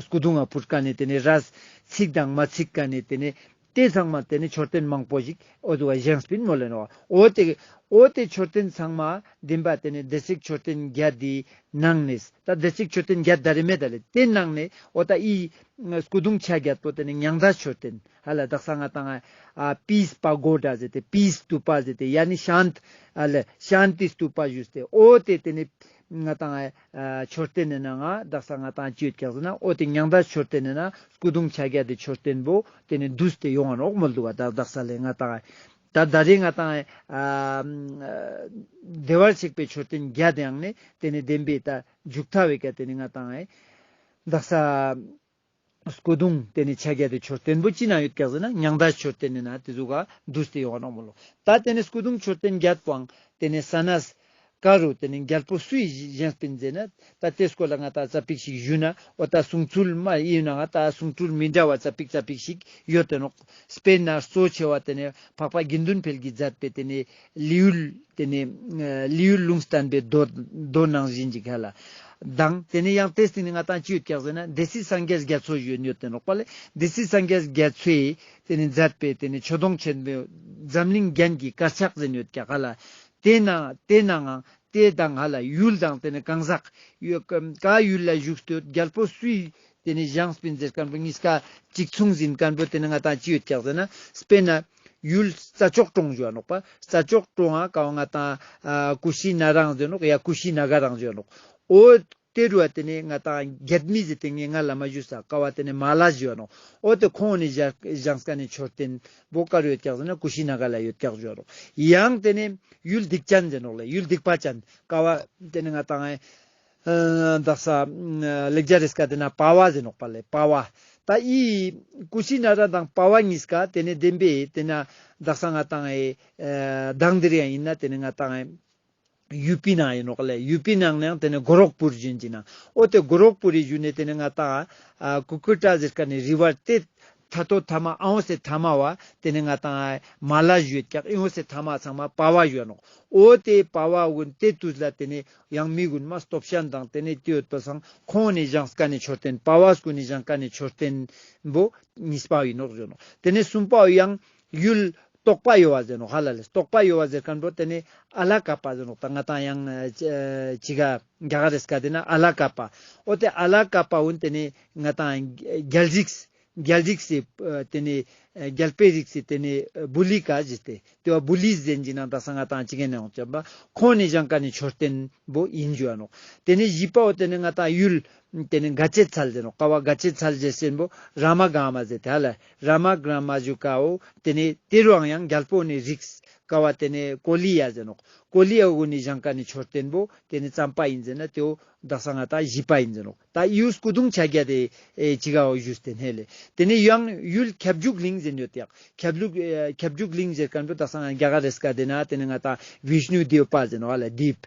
སྐུ་གདུང་ང་ཕུལ་ཀ་ནེ་ཏེ་ནེ་རས་ཚིག་དང་མ་ཚིག་ཀ་ནེ་ཏེ་ནེ་ཏེ་ཚང་མ་ཏེ་ནེ་མཆོད་རྟེན་མང་པོ་ཞིག་ཨོ་ཏེ་བ་བཞེངས་པིན་མོལ་ལེ་ནོག། ཨོ་ཏེ་ཨོ་ཏེ་མཆོད་རྟེན་ཚང་མ་བདེན་པ་ཏེ་ནེ་སྡེ་སྲིད་མཆོད་རྟེན་བརྒྱད་དེ་ནང་ནེ་ད་སྡེ་སྲིད་མཆོད་རྟེན་བརྒྱད་ད་རེ་མེད་ད་ལེ། ཏེ་ནང་ནེ་ཨོ་ད་ཨི་སྐུ་གདུང་ཆ་བརྒྱད་པོ་ཏེ་ནེ་མྱང་འདས་མཆོད་རྟེན་ཧ་ལ་དག་ས་ང་དང་ཨ་པིས་པ་གོ་ཌ་ཟེར་ཏེ་པིས་སྟུ་པ་ཟེར་ཏེ་ཡ་ནི་ཤཱནྟ་ཨ་ལེ་ཤཱནྟི་སྟུ་པ་ཞུས་ཏེ་ཨོ་ཏེ་ཏེ་ནེ་ང་དང་ཨ་མཆོད་རྟེན་ནི་ནང་ང་དག་ས་ང་དང་ཅི་ཡོད་ཀྱག་ཟེར་ན་ཨོ་ཏེ་མྱང་འདས་མཆོད་རྟེན་ནི་ནང་སྐུ་གདུང་ཆ་བརྒྱད་དེ་མཆོད་རྟེན་བོ་ཏེ་ནེ་བསྡུས་ཏེ་ཡོང་ང་ནོག་མོལ་འདུག་པ། ད་དག་ས་ལེ་ང་དང་ད་ད་རེ་ང་དང་ཨ་བདེ་བར་གཤེགས་པའི་མཆོད་རྟེན་བརྒྱད་དེ་ཡང་ནེ་ཏེ་ནེ་བདེན་པའི་ད་མཇུག་མཐའ་བའི་ཀ་ཏེ་ནེ་ང་དང་ཨེ་དག་ས་སྐུ་གདུང་ཏེ་ནེ་ཆ་བརྒྱད་དེ་མཆོད་རྟེན་བོ་ཅི་ན་ཡོད་ཀྱག་ཟེར་ན་མྱང་འདས་མཆོད་རྟེན་ནི་ནང་ཏེ་ཟུག་ག་བསྡུས་ཏེ་ཡོང་ང་ནོག་མོལ་ལོ། ད་ཏེ་ནེ་སྐུ་གདུང་མཆོད་རྟེན་བརྒྱད་པོའང་ཏེ་ནེ་ས་གནས་ཀ་རུ་ཏེ་ནེ་རྒྱལ་པོ་སུའི་བཞེངས་པིན་ཟེར་ན་ད་ཏེ་སྐོར་ལ་ང་དང་ཙ་པིག་ཞིག་ཞུས་ན་ཨོ་ད་གསུང་ཚུལ་མ་ཡིན་ན་ང་དང་གསུང་ཚུལ་མི་འདྲ་བ་ཙ་པིག་ཙ་པིག་ཞིག་ཡོད་དེ་ནོག། སྤེར་ན་གཙོ་ཆེ་བ་ཏེ་ནེ་འཕགས་པ་དགེ་འདུན་འཕེལ་གྱིས་མཛད་པའི་ཏེ་ནེ་ལི་ཡུལ་ཏེ་ནེ་ལི་ཡུལ་ལུང་བསྟན་པའི་མདོ་མདོ་ནང་བཞིན་ཅིག་ཧ་ལ་དང་ཏེ་ནེ་ཡང་ཏེ་སྟིང་ནེ་ང་དང་ཅི་ཡོད་ཀྱག་ཟེར་ན་སྡེ་སྲིད་སངས་རྒྱས་རྒྱ་མཚོ་ཞུ་ཡོད་དེ་ནོག་པ་ལེ། སྡེ་སྲིད་སངས་རྒྱས་རྒྱ་མཚོའི་ཏེ་ནེ་མཛད་པའི་ཏེ་ནེ་ཆོས་དུང་ཆེན་པོའི་འཛམ་གླིང་རྒྱན་གྱི་དཀར་ཆག་ཟེར་ཡོད་ཀྱག་ཧ་ལ། ཏེ་ན་ཏེ་ནའང་ཏེ་དང་ཧ་ལ་ཡུལ་དང་ཏེ་ནེ་གང་ཟག་ཡོད་ཀ་ཡུལ་ལ་བཞུགས་ཏེ་རྒྱལ་པོ་སུའི་ཏེ་ནེ་བཞེངས་པིན་ཟེར་མཁན་པོ་གཉིས་ཀ་གཅིག་མཚུངས་ཡིན་མཁན་པོ་ཏེ་ནེ་ང་དང་ཅི་ཡོད་ཀྱག་ཟེར་ན་སྤེར་ན་ཡུལ་རྩྭ་མཆོག་གྲོང་ཞུ་བ་ནོག་པ། རྩྭ་མཆོག་གྲོང་ང་ཀ་བ་ང་དང་ཨ་ཀུ་ཤི་ན་ར་ཟེར་ནོག་ཡ་ཀུ་ཤི་ན་ག་ར་ཟེར་ནོག། ཨོ་ཏེ་རུ་བ་ཏེ་ནེ་ང་དང་རྒྱལ་མི་ཟེར་ཏེ་ངས་ང་ལ་མ་ཞུས་ས་ཀ་བ་ཏེ་ནེ་མ་ལ་ཞུ་བ་ནོག། ཨོ་ཏེ་ཁོང་ནི་བཞེངས་མཁན་ནི་མཆོད་རྟེན་བོ་ཀ་རུ་ཡོད་ཀྱག་ཟེར་ན་ཀུ་ཤི་ན་ག་ལ་ཡོད་ཀྱག་ཞུ་བ་ནོག། ཡང་ཏེ་ནེ་ཡུལ་སྡིག་ཅན་ཟེར་ནོག་ལེ། ཡུལ་སྡིག་པ་ཅན་ཀ་བ་ཏེ་ནེ་ང་དང་ཨ་དག་ས་ལེགས་སྦྱར་རི་སྐད་ཏེ་ན་པ་བ་ཟེར་ནོག་པ་ལེ། པ་བ་ད་ཨི་ཀུ་ཤི་ན་ར་དང་པ་བ་གཉིས་ཀ་ཏེ་ནེ་བདེན་པའི་ཏེ་ན་དག་ས་ང་དང་ཨེ་ཨ་དང་དེ་རིང་ཡིན་ན་ཏེ་ནེ་ང་དང་ཨེ་ཡུ་པི་ནང་ཡིན་ནོག་ལེ། ཡུ་པི་ནང་ནའང་ཏེ་ནེ་གོ་རོག་པུར་ཞུ་ཡིན་ཅིག་ན། ཨོ་ཏེ་གོ་རོག་པུར་རི་ཞུ་ནེ་ཏེ་ནེ་ང་དང་ཨ་ཀུ་ཀུ་ཊ་ཟེར་མཁན་ནི་རི་བར་ཏེ་ཐ་ཐོ་ཐ་མ་ཨང་སེ་ཐ་མ་བ་ཏེ་ནེ་ང་དང་མ་ལ་ཞུ་ཡོད་ཀྱག། ཨང་སེ་ཐ་མ་ཚང་མ་པ་བ་ཞུ་ནོག། ཨོ་ཏེ་པ་བ་གུན་ཏེ་དུས་ལ་ཏེ་ནེ་ཡང་མི་གུན་མ་སྟོབས་ཤན་དང་ཏེ་ནེ་ཏེ་ཡོད་པ་སང་ཁོང་ནི་བཞེངས་མཁན་ནི་མཆོད་རྟེན་པ་བ་སྐུ་ནི་བཞེངས་མཁན་ནི་མཆོད་རྟེན་བོ་གཉིས་པ་ཡིན་ནོག་ཞུ་ནོག། ཏེ་ནེ་གསུམ་པ་ཡང་ཡུལ་ རྟོགས་པ་ཡོད་པ་ཟེར་ནོག་ཧ་ལ་ལེ། རྟོགས་པ་ཡོད་པ་ཟེར་ཁན་བོ་ཏེ་ནེ་ཨ་ལ་ཀ་པ་ཟེར་ནོག། ད་ང་ཏང་ཡང་ཨ་ཅི་ག་རྒྱ་གར་རི་སྐད་དེ་ན་ཨ་ལ་ཀ་པ། འོ་ཏེ་ཨ་ལ་ཀ་པ་འོ་ཏེ་ནེ་ང་ཏང་རྒྱལ་རིགས་རྒྱལ་རིགས་སི་ཨ་ཏེ་ནེ་ཨ་རྒྱལ་པོའི་རིགས་སི་ཏེ་ནེ་ཨ་བུ་ལི་ཀ་ཞེས་ཏེ་ཏེ་བ་བུ་ལི་ཟེར་ཅིག་ན་ད་ས་ང་ཏང་ཅི་གེ་ནེ་འོང་ཅམ་པ་ཁོང་ནེ་བཞེངས་ཀ་ནེ་མཆོད་རྟེན་བོ་ཨིན་ཞུ་བ་ནོག། ཏེ་ནེ་བཞི་པ་བོ་ཏེ་ནེ་ང་ཏང་ཡུལ་ཏེ་ནེ་ག་ཅེ་ཚལ་ཟེར་ནོག། ཀ་བ་ག་ཅེ་ཚལ་ཟེར་ཅེན་བོ་ར་མ་ག་མ་ཟེར་ཏེ་ཧ་ལ། ར་མ་ག་མ་ཞུ་ཀ་བོ་ཏེ་ནེ་ཏེ་རུའང་ཡང་རྒྱལ་པོ་ནེ་རིགས་ཀ་བ་ཏེ་ནེ་ཀོ་ལི་ཡ་ཟེར་ནོག། ཀོ་ལི་ཡ་གུན་ནེ་བཞེངས་ཀ་ནེ་མཆོད་རྟེན་བོ་ཏེ་ནེ་ཙམ་པ་ཨིན་ཟེར་ན་ཏེ་བོ་དག་ས་ང་ཏང་བཞི་པ་ཨིན་ཟེར་ནོག། ད་ཡུལ་སྐུ་གདུང་ཆ་བརྒྱད་དེ་ཨེ་ཅི་ག་བོ་ཞུས་ཏེ་ནེ་ལེ། ཏེ་ནེ་ཡང་ཡུལ་ཁྱབ་འཇུག་གླིང་ཟེར་ཡོད་ཡག། ཁྱབ་འཇུག་ཨེ་ཁྱབ་འཇུག་གླིང་ཟེར་ཁན་བོ་དག་ས་ང་རྒྱ་གར་རི་སྐད་དེ་ན་ཏེ་ནེ་ང་ཏང་བིཤ་ནུ་དི་པ་ཟེར་ནོག་ཧ་ལ་དིབ།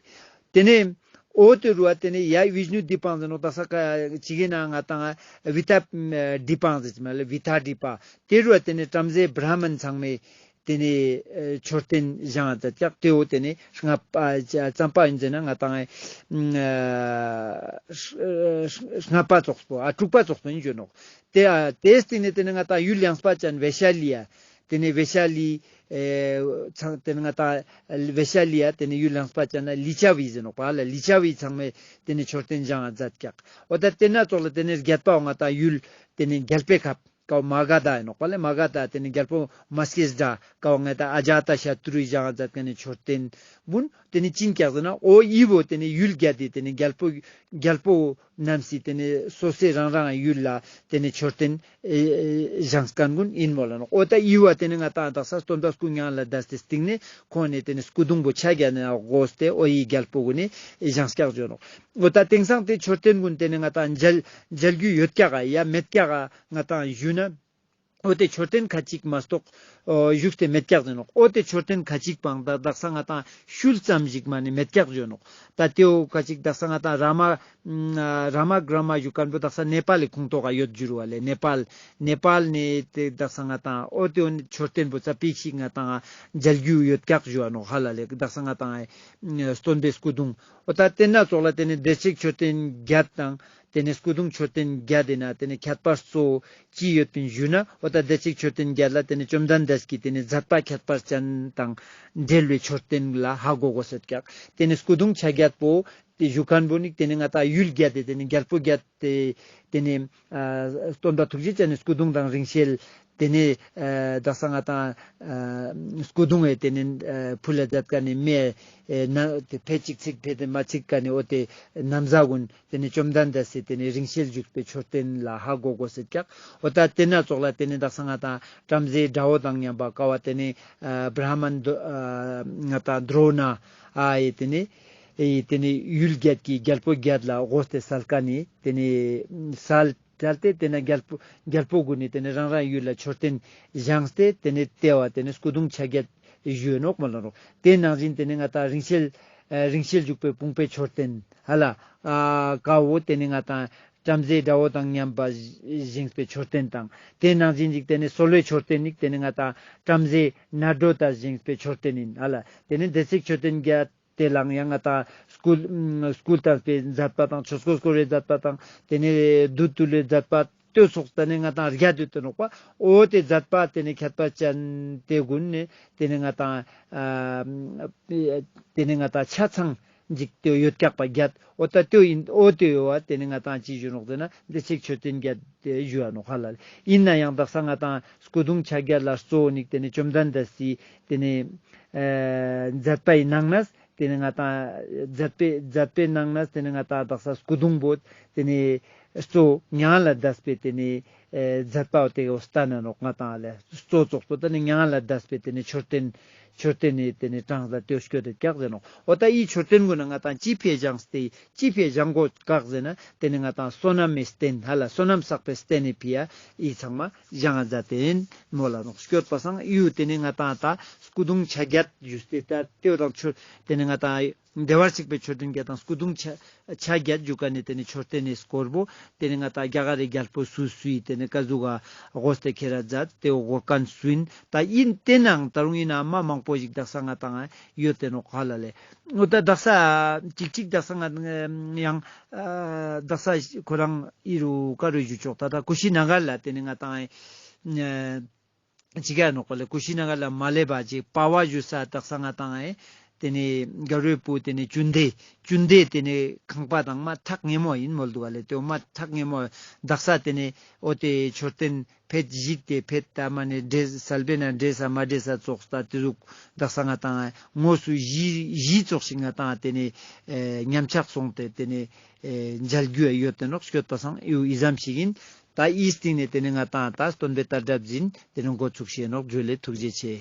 ཏེ་ནེ་འོ་ཏེ་རུ་བ་ཏེ་ནེ་ཡ་བིཤ་ནུ་དི་པ་ཟེར་ནོག། དག་ས་ཀ་ཅི་གེ་ན་ང་ཏང་བི་ཏ་དི་པ་ཟེར་ཅི་མ་ལེ་བི་ཏ་དི་པ། ཏེ་རུ་བ་ཏེ་ནེ་བྲམ་ཟེ་བྲ་མན་ཚང་མེ་ཏེ་ནེ་ཨེ་མཆོད་རྟེན་བཞེངས་ཏེ་ཡོད་ཀྱག། ཏེ་བོ་ཏེ་ནེ་ལྔ་པ་ཨ་ཙམ་པ་ཨིན་ཟེར་ན་ང་ཏང་ཨ་ལྔ་པ་ཙོགས་པོ་ཨ་དྲུག་པ་ཙོགས་པོ་ཨིན་ཞུ་ནོག། ཏེ་ཨ་ཏེའི་སྟིང་ནེ་ཏེ་ནེ་ང་ཏང་ཡུལ་ཡངས་པ་ཅན་བེ་ཤ་ལི་ཡ། ཏེ་ནེ་བེ་ཤ་ལི་ཨེ་ཚང་ཏེ་ནེ་ང་ཏང་བེ་ཤ་ལི་ཡ་ཏེ་ནེ་ཡུལ་ཡངས་པ་ཅན་ན་ལི་ཅ་བི་ཟེར་ནོག་པ་ལ། ལི་ཅ་བི་ཚང་མེ་ཏེ་ནེ་མཆོད་རྟེན་བཞེངས་མཛད་ཀྱག། འོ་ད་ཏེ་ན་ཙོགས་ལ་ཏེ་ནེ་བརྒྱད་པ་བོ་ང་ཏང་ཡུལ་ཏེ་ནེ་རྒྱལ་པོའི་ཁབ། ཀ་བོ་མ་ག་དྷ་ཨིན་ནོག་པ་ལེ། མ་ག་དྷ་ཏེ་ནེ་རྒྱལ་པོ་མ་སྐྱེས་དགྲ་ཀ་བོ་ང་ཏང་ཨ་ཇ་ཏ་ཤ་ཏྲུ་རི་བཞེངས་མཛད་ཁན་ནི་མཆོད་རྟེན་བོ་ཏེ་ནེ་ཅི་ཨིན་ཀྱག་ཟེར་ན་འོ་འི་བོ་ཏེ་ནེ་ཡུལ་བརྒྱད་དེ་ཏེ་ནེ་རྒྱལ་པོ་རྒྱལ་པོ་རྣམས་སི་ཏེ་ནེ་སོ་སོའི་རང་རང་ཡུལ་ལ་ཏེ་ནེ་མཆོད་རྟེན་ཨེ་ཨེ་བཞེངས་ཁན་གུན་ཨིན་མོལ་ལ་ནོག། འོ་ད་འི་བོ་ཏེ་ནེ་ང་ཏང་དག་ས་སྟོན་པ་སྐུ་མྱ་ངན་ལས་འདས་ཏེ་སྟིང་ནེ་ཁོང་ནེ་ཏེ་ནེ་སྐུ་གདུང་བོ་ཆ་བརྒྱད་ནེ་བགོས་ཏེ་འོ་འི་རྒྱལ་པོ་གུན་ནེ་བཞེངས་ཀྱག་ཞུ་ནོག། འོ་ད་དེང་སང་ཏེ་མཆོད་རྟེན་གུན་ཏེ་ནེ་ང་ཏང་མཇལ་མཇལ་རྒྱུ་ཡོད་ཀྱག་ག་ཡ་མེད་ཀྱག་ག་ང་ཏང་ཞུས་ན། འོ་ཏེ་མཆོད་རྟེན་ཁ་ཅིག་མ་གཏོགས་ཨོ་བཞུགས་ཏེ་མེད་ཀྱག་ཟེར་ནོག། འོ་ཏེ་མཆོད་རྟེན་ཁ་ཅིག་པང་ད་དག་ས་ང་ཏང་ཤུལ་ཙམ་ཞིག་མ་ནེ་མེད་ཀྱག་ཞུ་ནོག། ད་ཏེའོ་ཁ་ཅིག་དག་ས་ང་ཏང་ར་མ་ར་མ་གྲ་མ་ཞུ་ཁན་བོ་དག་ས་ནེ་པཱལ་ལི་ཁོངས་གཏོགས་ག་ཡོད་ཞུ་རུ་བ་ལེ། ནེ་པཱལ་ནེ་པཱལ་ནེ་ཏེ་དག་ས་ང་ཏང་འོ་ཏེའོ་མཆོད་རྟེན་བོ་ཙ་པིག་ཞིག་ང་ཏང་མཇལ་རྒྱུ་ཡོད་ཀྱག་ཞུ་བ་ནོག་ཧ་ལ་ལེ། དག་ས་ང་ཏང་སྟོན་པའི་སྐུ་གདུང་། འོ་ད་ཏེ་ན་ཙོགས་ལ་ཏེ་ནེ་བདེ་གཤེགས་མཆོད་རྟེན་བརྒྱད་དང་། ཏེ་ནེ་སྐུ་གདུང་མཆོད་རྟེན་བརྒྱད་དེ་ན་ཏེ་ནེ་ཁྱད་པར་གཙོ་བོ་ཅི་ཡོད་པིན་ཞུ་ན། འོ་ད་བདེ་གཤེགས་མཆོད་རྟེན་བརྒྱད་ལ་ཏེ་ནེ་བཅོམ་ལྡན་འདས་ཀྱི་ཏེ་ནེ་མཛད་པ་ཁྱད་པར་ཅན་དང་འབྲེལ་བའི་མཆོད་རྟེན་ལ་ཧ་གོ་གོས་ཡོད་ཀྱག། ཏེ་ནེ་སྐུ་གདུང་ཆ་བརྒྱད་པོ་ཏེ་ཞུ་ཁན་བོ་ནི་ཏེ་ནེ་ང་ཏང་ཡུལ་བརྒྱད་དེ་ཏེ་ནེ་རྒྱལ་པོ་བརྒྱད་དེ་ཏེ་ནེ་ཨ་སྟོན་པ་ཐུགས་རྗེ་ཅན་ནི་སྐུ་གདུང་དང་རིང་བསྲེལ་ཏེ་ནེ་ཨ་དག་ས་ང་ཏང་ཨ་སྐུ་གདུང་ཨེ་ཏེ་ནེ་ཨ་ཕུལ་ལ་མཛད་ཁན་ནི་མེ་ཨེ་ན་ཏེ་ཕེ་ཅིག་ཚིག་ཕེ་ཏེ་མ་ཚིག་ཁན་ནི་འོ་ཏེ་ན་བཟའ་གུན་ཏེ་ནེ་བཅོམ་ལྡན་འདས་སི་ཏེ་ནེ་རིང་བསྲེལ་བཞུགས་པའི་མཆོད་རྟེན་ལ་ཧ་གོ་གོས་ཡོད་ཀྱག། འོ་ད་ཏེ་ན་ཙོགས་ལ་ཏེ་ནེ་དག་ས་ང་ཏང་བྲམ་ཟེ་དགྲ་བོ་དང་མཉམ་པ་ཀ་བོ་ཏེ་ནེ་ཨ་བྲ་མན་ཨ་ང་ཏང་དྲོ་ན་ཨ་ཡེ་ཏེ་ནེ་ཨེ་ཏེ་ནེ་ཡུལ་བརྒྱད་ཀྱི་རྒྱལ་པོ་བརྒྱད་ལ་བགོས་ཏེ་སལ་ཁན་ནི་ཏེ་ནེ་སལ་སལ་ཏེ་ཏེ་ན་རྒྱལ་པོ་རྒྱལ་པོ་གུན་ནི་ཏེ་ནེ་རང་རང་ཡུལ་ལ་མཆོད་རྟེན་བཞེངས་ཏེ་ཏེ་ནེ་ཏེ་བ་ཏེ་ནེ་སྐུ་གདུང་ཆ་བརྒྱད་ཞུ་ནོག་མོལ་ལ་ནོག། ཏེ་ནང་བཞིན་ཏེ་ནེ་ང་ཏང་རིང་བསྲེལ་ཨ་རིང་བསྲེལ་བཞུགས་པའི་དཔུང་པའི་མཆོད་རྟེན་ཧ་ལ་ཨ་ཀ་བོ་ཏེ་ནེ་ང་ཏང་བྲམ་ཟེ་དགྲ་བོ་དང་མཉམ་པ་བཞེངས་པའི་མཆོད་རྟེན་དང་ཏེ་ནང་བཞིན་ཅིག་ཏེ་ནེ་གསོལ་བའི་མཆོད་རྟེན་ནི་ཏེ་ནེ་ང་ཏང་བྲམ་ཟེ་ནྲ་སྒྲོ་དང་བཞེངས་པའི་མཆོད་རྟེན་ཨིན་ཧ་ལ། ཏེ་ནེ་བདེ་གཤེགས་མཆོད་རྟེན་བརྒྱད་དེ་ལའང་ཡང་ང་ཏང་སྐུ་སྐུ་བལྟམས་པའི་མཛད་པ་དང་ཆོས་འཁོར་བསྐོར་བའི་མཛད་པ་དང་ཏེ་ནེ་བདུད་བཏུལ་བའི་མཛད་པ་ཏེ་ཙོགས་ཏེ་ནེ་ང་ཏང་བརྒྱད་ཡོད་དེ་ནོག་པ། འོ་ཏེ་མཛད་པ་ཏེ་ནེ་ཁྱད་པར་ཅན་ཏེ་གུན་ནི་ཏེ་ནེ་ང་ཏང་ཨ་ཏེ་ནེ་ང་ཏང་ཆ་ཚང་ཅིག་ཏེ་ཡོད་ཀྱག་པ་བརྒྱད། འོ་ད་ཏེ་ཨིན་འོ་ཏེ་ཡོད་པ་ཏེ་ནེ་ང་ཏང་ཅི་ཞུ་ནོག་ཟེར་ན་བདེ་གཤེགས་མཆོད་རྟེན་བརྒྱད་དེ་ཞུ་བ་ནོག་ཧ་ལ་ལེ། ཨིན་ན་ཡང་དག་ས་ང་ཏང་སྐུ་གདུང་ཆ་བརྒྱད་ལ་གཙོ་བོ་ནི་ཏེ་ནེ་བཅོམ་ལྡན་འདས་སི་ཏེ་ནེ་ཨ་མཛད་པའི་ནང་ནེ་ཏེ་ནེ་ང་ཏང་མཛད་པའི་མཛད་པའི་ནང་ནེ་ཏེ་ནེ་ང་ཏང་དག་ས་སྐུ་གདུང་བོ་ཏེ་ནེ་གཙོ་མྱ་ངན་ལས་འདས་པའི་ཏེ་ནེ་ཨེ་མཛད་པ་ཏེ་བོ་སྟན་ན་ནོག་ང་ཏང་ལེ། གཙོ་ཙོགས་པོ་ཏེ་ནེ་མྱ་ངན་ལས་འདས་པའི་ཏེ་ནེ་མཆོད་རྟེན་མཆོད་རྟེན་ནི་ཏེ་ནེ་གྲངས་ལ་ཏེ་བོ་སྐྱོད་དེ་ཀྱག་ཟེར་ནོག། འོ་ད་འི་མཆོད་རྟེན་གུན་ན་ང་ཏང་ཅི་ཕིའ་བཞེངས་ཏེ་ཅི་ཕིའ་བཞེངས་གོས་ཀྱག་ཟེར་ན་ཏེ་ནེ་ང་ཏང་བསོད་ནམས་མི་རྟེན་ཧ་ལ་བསོད་ནམས་བསགས་པའི་རྟེན་ནི་ཕིའ་འི་ཚང་མ་བཞེངས་ང་མཛད་དེ་ཨིན་མོལ་ལ་ནོག། སྐྱོད་པ་སང་ཡུལ་ཏེ་ནེ་ང་ཏང་ད་སྐུ་གདུང་ཆ་བརྒྱད་ཞུས་ཏེ་ད་ཏེ་བོ་དང་ཆོས་ཏེ་ནེ་ང་ཏང་བདེ་བར་གཤེགས་པའི་མཆོད་རྟེན་བརྒྱད་དང་སྐུ་གདུང་ཆ་ཆ་བརྒྱད་ཞུ་ཁན་ནི་ཏེ་ནེ་མཆོད་རྟེན་ནི་སྐོར་བོ་ཏེ་ནེ་ང་ཏང་རྒྱ་གར་རི་རྒྱལ་པོ་སུ་སུའི་ཏེ་ནེ་ཀ་ཟུག་ག་བགོས་ཏེ་ཁྱེར་ར་མཛད་ཏེ་བོ་གོ་ཁན་སུ་ཨིན། ད་ཨིན་ཏེ་ནང་ད་རུང་ཨིན་ན་མ་མང་པོ་ཞིག་དག་ས་ང་ཏང་ཡོད་དེ་ནོག་ཧ་ལ་ལེ། འོ་ད་དག་ས་ཅིག་ཅིག་དག་ས་ང་ཡང་ཨ་དག་ས་ཁོ་རང་འི་རུ་ཀ་རུ་ཞུ་ཆོག། ད་ད་ཀུ་ཤི་ན་གར་ལ་ཏེ་ནེ་ང་ཏང་ཨ་ ཅི་ག་ནོག་པ་ལེ། ཀུ་ཤི་ན་གར་ལ་མ་ལེབ་བ་ཅིག་པ་བ་ཞུ་ས་དག་ས་ང་ཏང་ཨེ་ཏེ་ནེ་ག་རུ་པུ་ཏེ་ནེ་ཅུན་དེ་ཅུན་དེ་ཏེ་ནེ་ཁང་པ་དང་མ་ཐག་ཉེ་མོ་ཨིན་མོལ་དུག་ག་ལེ། ཏེ་མ་ཐག་ཉེ་མོ་དག་ས་ཏེ་ནེ་འོ་ཏེ་མཆོད་རྟེན་ཕེད་ཞིག་ཏེ་ཕེད་ད་མ་ནེ་འདྲེས་སལ་བེ་ན་འདྲེས་ས་མ་འདྲེས་ས་ཙོགས་ད་ཏེ་ཟུག་དག་ས་ང་ཏང་ངོས་སུ་ཞི་ཞི་ཙོགས་ཤིག་ང་ཏང་ཏེ་ནེ་ཨེ་ཉམས་ཆག་སོང་སྟེ་ཏེ་ནེ་ཨེ་མཇལ་རྒྱུ་ཡོད་དེ་ནོག་སྐྱོད་པ་སང་འི་ཟམ་ཞིག་ཨིན། ད་འི་སྟིང་ནེ་ཏེ་ནེ་ང་ཏང་ད་སྟོན་པའི་དར་ལྡབ་ཟིན་ཏེ་ནེ་འགོ་ཚུགས་ཤེས་ནོག། ཇུ་ལེ། ཐུགས་རྗེ་ཆེ།